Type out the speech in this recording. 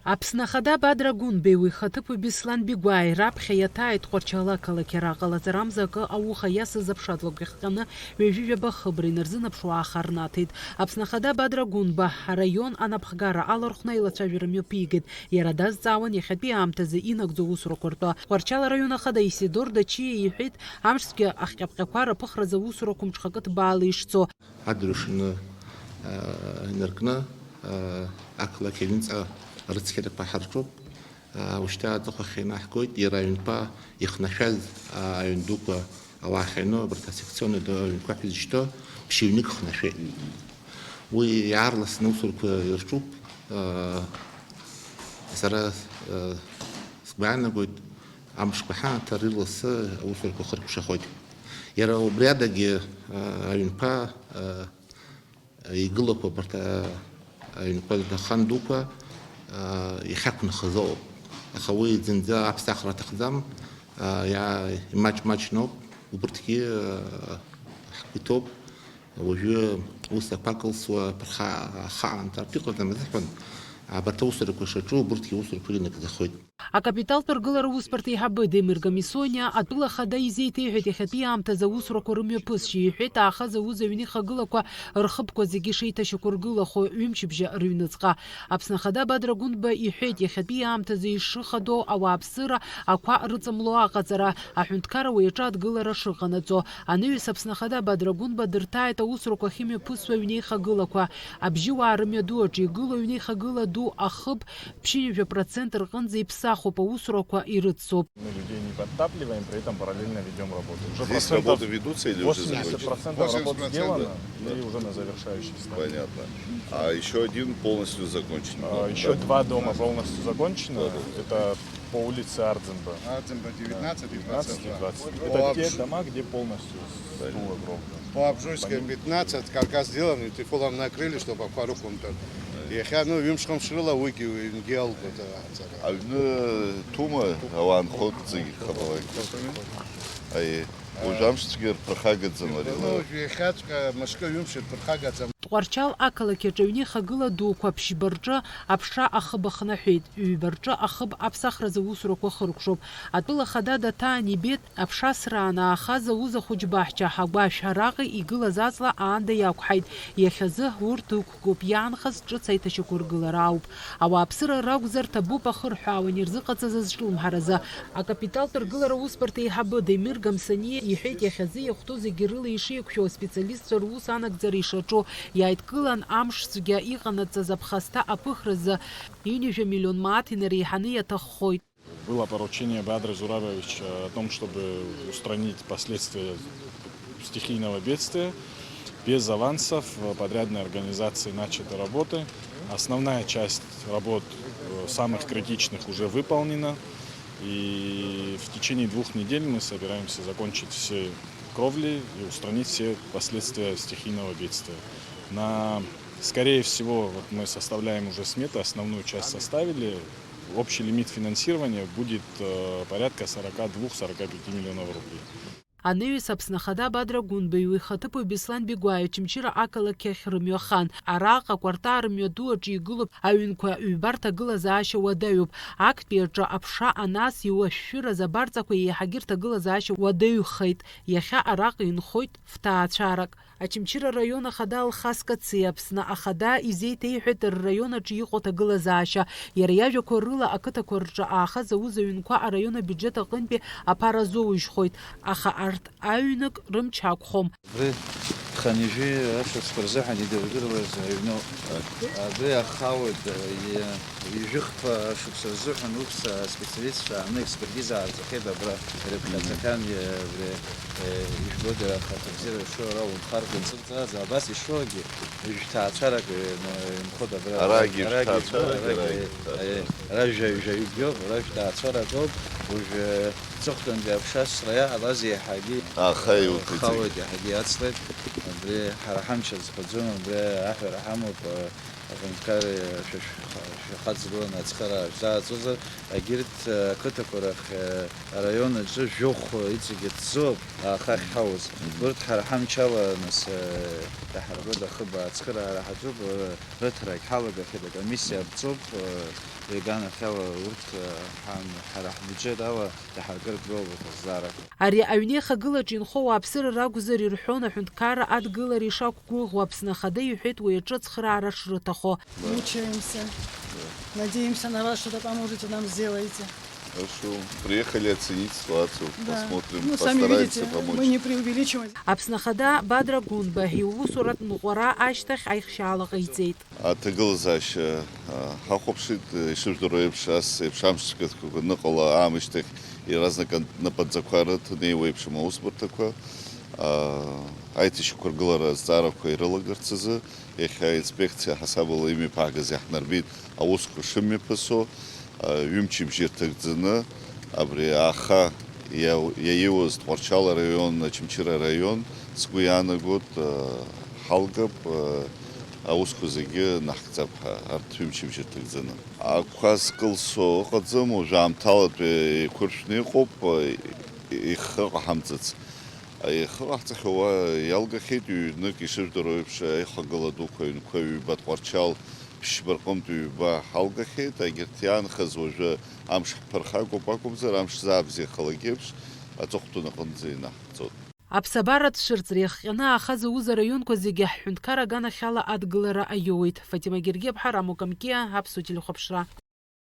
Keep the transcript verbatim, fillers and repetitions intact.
Аԥсны Ахада Бадра Гәынбеи уи ихаҭыԥуаҩ Беслан Бигәааи раԥхьа иаҭааит Тҟәарчал ақалақь. Ара ҟалаҵарамза акы ауха иасыз аԥшатлакә иахҟьаны ҩажәи жәаба хыбра инарзынаԥшуа ааха рнаҭеит. Аԥсны Ахада Бадра Гәынба араион анапхгара алархәны аилацәажәара мҩаԥигеит. Иара дазҵаауан иахьатәи аамҭазы инагӡоу аусурақәа ртәы. Тҟәарчал араион ахада Исидор Дачиа иҳәеит, амшцәгьа ахҟьаԥҟьақәа рыԥыхразы аусурақәа мҽхакы ҭбаала ишцо. Адырҩаҽны, аа, инаркны, аа, ақалақь аҩныҵҟа арыцқьарақәа ҳарҿуп. Аа, ушьҭа аҵыхәахь инаҳгоит, иара аҩнқәа ихнашәаз, аа, аҩн дуқәа ауаа ахьыҩноу, абарҭ асекционный ду-, аҩнқәа ҳәа изышьҭоу ԥшьҩнык хнашәеит. Уи иаарласны аусурақәа ирҿуп. Аа, сара, аа, сгәы иаанагоит, амшқәа ҳанаҭар ирласы аусурақәа хыркәшахоит. Иара убри адагьы, аа, аҩнқәа, аа, игылақәа абарҭ, аа, аҩнқәа, ахан дуқәа, аа, иахьақәнахыз ауп. Аха уи зынӡа аԥсахра аҭахӡам, аа, иа-, имаҷ-маҷноуп, убырҭгьы, аа, ҳгәы иҭоуп. Уажәы ус ақәа кылсуа ԥырхага ахаан ҭартә иҟаӡам азыҳәан, абарҭ аусурақәа шаҿу, убырҭгьы аусурақәа инагӡахоит. Акапиталтә ргылара усбарҭа еиҳабы Демир Гамисониа атәыла ахада изеиҭеиҳәеит иахьатәи аамҭазы аусурақәа рымҩаԥысшьа, иҳәеит, аахаз ауз аҩны ихагылақәа рхыбқәа зегьы шеиҭашьақәыргылахо ҩымчыбжьа рыҩныҵҟа. Аԥсны Ахада Бадра Гәынба иҳәеит, иахьатәи аамҭазы ишыхадоу ауааԥсыра ақәа рыҵамло аҟаҵара, аҳәынҭқарра уи аҿы адгылара шыҟанаҵо. Анаҩс Аԥсны Ахада Бадра Гәынба дырҭааит аусурақәа ахьымҩаԥысуа аҩнеихагылақәа. Абжьыуаа рымҩаду аҿы игылоу аҩнеихагыла ду ахыб ԥшьынҩажәа процент рҟынӡа иԥсахуп, аусурақәа ирыццоуп. Мы людей не подтапливаем, при этом параллельно ведём работу. Уже Здесь процентов работы ведутся или уже восемьдесят процентов закончены? Работ сделано, восемьдесят процентов. Да. И уже на завершающей стадии. Понятно. А ещё один полностью закончен. А, ещё два дома полностью закончено. Два дома. Это по улице Ардзинба. Ардзинба девятнадцать и девятнадцать и двадцать два. По Это те Абж- дома, где полностью сдуло гроб. По Абжуйской пятнадцать каркас сделан, и тифлом накрыли, чтобы акварукум там. Иахьа, ну, ҩымш-хымш рыла уигьы ҩнгьы алгоит аҟаҵара. Аҩны ҭәума, ауаа нхоит зегьы хабалак. Аи, уажә амшцәгьа рԥырхагаӡам ари. Ну, иахьаҵәҟьа мышкы ҩымш ирԥырхагаӡам. Тҟәарчал ақалақь аҿы аҩнеихагыла дуқәа ԥшьба рҿы аԥша ахыб хнаҳәеит, ҩба рҿы ахыб аԥсахразы аусурақәа хыркәшоуп. Атәыла ахада Даҭаан ибеит, аԥша асраан аахаз ауз ахәыҷ баҳча агәашә араҟа игылаз аҵла аанда иақәҳаит. Иахьазы урҭ ықәгоуп, иаанхаз ҿыц аиҭашьақәыргылара ауп. Ауааԥсыра ракәзар, ҭабуп ахырҳәаауан ирзыҟаҵаз азҿлымҳаразы. Акапиталтә ргылара усбарҭа еиҳабы Демир Гамсаниа иҳәеит, иахьазы иахәҭоу зегьы рыла ишеиқәшәо, аспециалистцәа рус анагӡара ишаҿу, иааидкылан амшцәгьа иҟанаҵаз аԥхасҭа аԥыхразы ҩынҩажәа миллион мааҭ инареиҳаны иаҭаххоит. Было поручение Бадры Зурабовича о том, чтобы устранить последствия стихийного бедствия. Без авансов, э, подрядной организацией начаты работы. Основная часть работ, э, самых критичных уже выполнена. И в течение двух недель мы собираемся закончить все кровли и устранить все последствия стихийного бедствия. На, скорее всего, вот мы составляем уже сметы, основную часть составили. Общий лимит финансирования будет, э, порядка сорока двух — сорока пяти миллионов рублей. Анаҩс Аԥсны Ахада Бадра Гәынбеи уи ихаҭыԥуаҩ Беслан Бигәааи Очамчыра ақалақь ахь рымҩахан. Араҟа акәарҭаа рымҩаду аҿы игылоуп аҩнқәа, ҩба рҭагылазаашьа уадаҩуп. Актәи аҿы аԥша анас иуашәшәыраз абарҵақәа еиҳагьы рҭагылазаашьа уадаҩхеит. Иахьа араҟа инхоит фҭаацәарак. Очамчыра араион ахада Алхас Кациа Аԥсны Ахада изеиҭеиҳәеит рраион аҿы иҟоу аҭагылазаашьа. Иара иажәақәа рыла, ақыҭақәа рҿы аахаз ауз аҩнқәа араион абиуџьет аҟынтәи аԥара азоужьхоит, аха арҭ аҩнык рымч ақәхом. Абри хынҩажәи ашықәсқәа рзыҳәан идырдыруаз аҩноуп. Абри ахауеит, и-, ҩажәихԥа шықәса рзыҳәан ус аспециалистцәа ааны експертиза аарҵахьеит, абра ирыԥхьаӡахьан, абри, ижәбода, ахаҭабзиара шоу ара унхаргьы нцәырҵраӡа, абас ишоугьы, ижәҭаацәарак, инхоит абра. Арагьы арагьы ижәҭаацәарак, арагьы, арагьы, ижәҭаацәарак. Ара жәа-, жәаҩыкгьоуп, ара жәҭаацәарак ауп, уажә, ҵыхәтәантәи аԥшасра иаҳалаз еиҳагьы, аха иуҭыҵит. Ихауеит, иаҳагьы иацлеит, абри ҳара ҳамч азхаӡом, абри аҳәара ҳамоуп, Аҳәынҭқарреи шәа-, шәа-, шәахаҵгыланы ацхыраара шәзааҵозар, егьырҭ ақыҭақәа рахь, араион аҿы жәохә иҵегьы ҭӡоуп, аахы ахьҳауз. Урҭ ҳара ҳамчала, нас, иаҳарбоит, ахыб ацхыраара ҳаҿуп, рыҭрагь ҳалагахьеит, акомиссиа аԥҵоуп, иганахьала урҭ, ҳан-, ҳара ҳбиуџьет ала иаҳаркыртә роуп аҭагӡара. Ари аҩнеихагылаҿ инхо ауааԥсыра ракәзар ирҳәон аҳәынҭқарра адгылара ишақәгәыӷуа. Аԥсны Ахада иҳәеит уи аҿы ацхыраара шрыҭахо. Мучаемся. Надеемся на вас, что-то поможете нам, сделаете. Хорошо. Приехали оценить ситуацию. Да. Посмотрим, ну, сами постараемся видите, помочь. Мы не преувеличиваем. Аԥсны Ахада Бадра Гәынба иусуратә ныҟәара ашьҭахь аихшьаала ҟаиҵеит. Аҭагылазаашьа, а, ҳахәаԥшит, ишыжәдыруа еиԥш, ас еиԥш амш цәгьақәа аныҟала аамышьҭахь иаразнак ан-, напынҵақәа рыҭаны еиуеиԥшым аусбарҭақәа, а, аиҭашьақәыргылара азҵаарақәа ирылагарц азы, иахьа аинспекциа ҳасабала имҩаԥаагаз иаҳнарбеит аусқәа шымҩаԥысуа, а, ҩымчыбжьа ирҭагӡаны абри аха иау-, иаиуаз Тҟәарчал араион, Очамчыра араион, сгәы иаанагоит, а, ҳалгап, а, аусқәа зегьы наҳгӡап ҳәа, арҭ ҩымчыбжьа рҭагӡаны. Ақәа зкылсо ыҟаӡам, уажә аамҭалатәи еиқәыршәны иҟоуп, ихы ҟаҳамҵац. Ихы ҟаҳҵахьоу уа иалгахьеит, ҩнык ишыжәдыруа еиԥш, аихагыла дуқәа аҩнқәа ҩба Тҟәарчал, ԥшьба рҟынтә ҩба ҳалгахьеит, егьырҭ иаанхаз уажәы амш ҳԥырхагоуп акәымзар, амш заабзиахалак еиԥш, аҵыхәтәан аҟынӡа инаҳхҵоит. Аԥсабаратә шәырҵра иахҟьаны аахаҵа араионқәа зегьы ҳҳәынҭқар аганахьала адгылара аиуеит. Фатима Гергиаԥҳа, Рамо Камкиа, Аԥсуа телехәаԥшра.